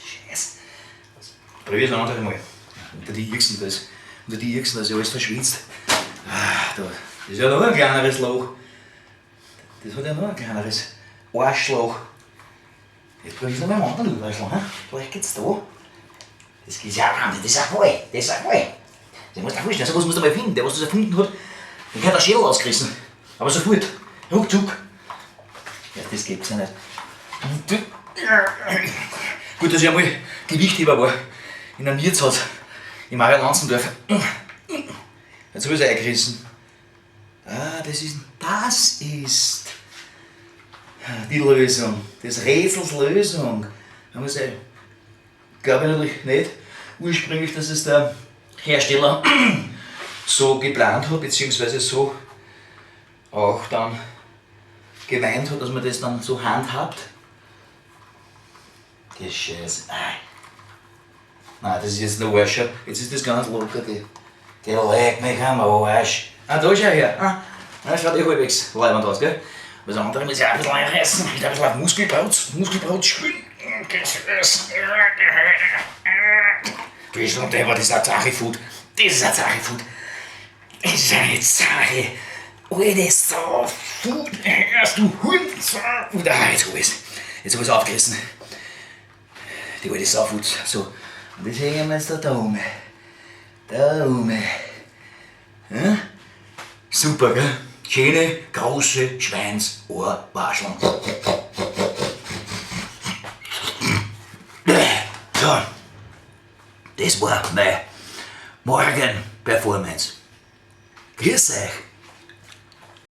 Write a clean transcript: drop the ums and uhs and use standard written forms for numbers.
Scheiße. Probier's noch einmal. Unter die Irksen, das, unter die Irksen, da ist ja alles verschwitzt. Ah, da, das ist ja noch ein kleineres Loch. Das hat ja noch ein kleineres Arschloch. Jetzt probier's noch mal am anderen Überschlag. Hm? Vielleicht geht's da. Das ist ja Wahnsinn, das ist ein Fall, das ist ein Fall. Das musst du dir vorstellen, sowas musst du mal finden. Der, was das erfunden hat, dem gehört der Schädel ausgerissen. Aber sofort, ruckzuck. Ja, das gibt's ja nicht. Gut, dass ich einmal Gewichtheber war. In einem Wirtshaus im Marian-Lanzendorf. Jetzt hab ich's eingerissen. Ah, das ist die Lösung. Des Rätsels Lösung. Da muss ich, glaube ich natürlich nicht ursprünglich, dass es der Hersteller so geplant hat, beziehungsweise so auch dann gemeint hat, dass man das dann so handhabt. Das Scheiße. Nein, das ist jetzt noch Arsch. Jetzt ist das ganz locker. Die leck mich am Arsch. Ah, da schau her. Ah, da schaut eh halbwegs leiwand aus, gell? Aber das andere muss ich auch ein bisschen einreißen. Ich ein bisschen auf Muskelbrot spielen. Bist du deppert, das ist ein zache Food. Das ist ein zache Food. Das ist eine zache, alte Sau-Food. Hörst du Hund? Ah, jetzt hab ich's. Jetzt hab ich's aufgerissen. Die alte Saufood. So. Und das hängen wir jetzt da oben. Da oben. Ja? Super, gell? Schöne, große Schweinsohrwascheln. So, das war meine Morgen-Performance. Grüß euch.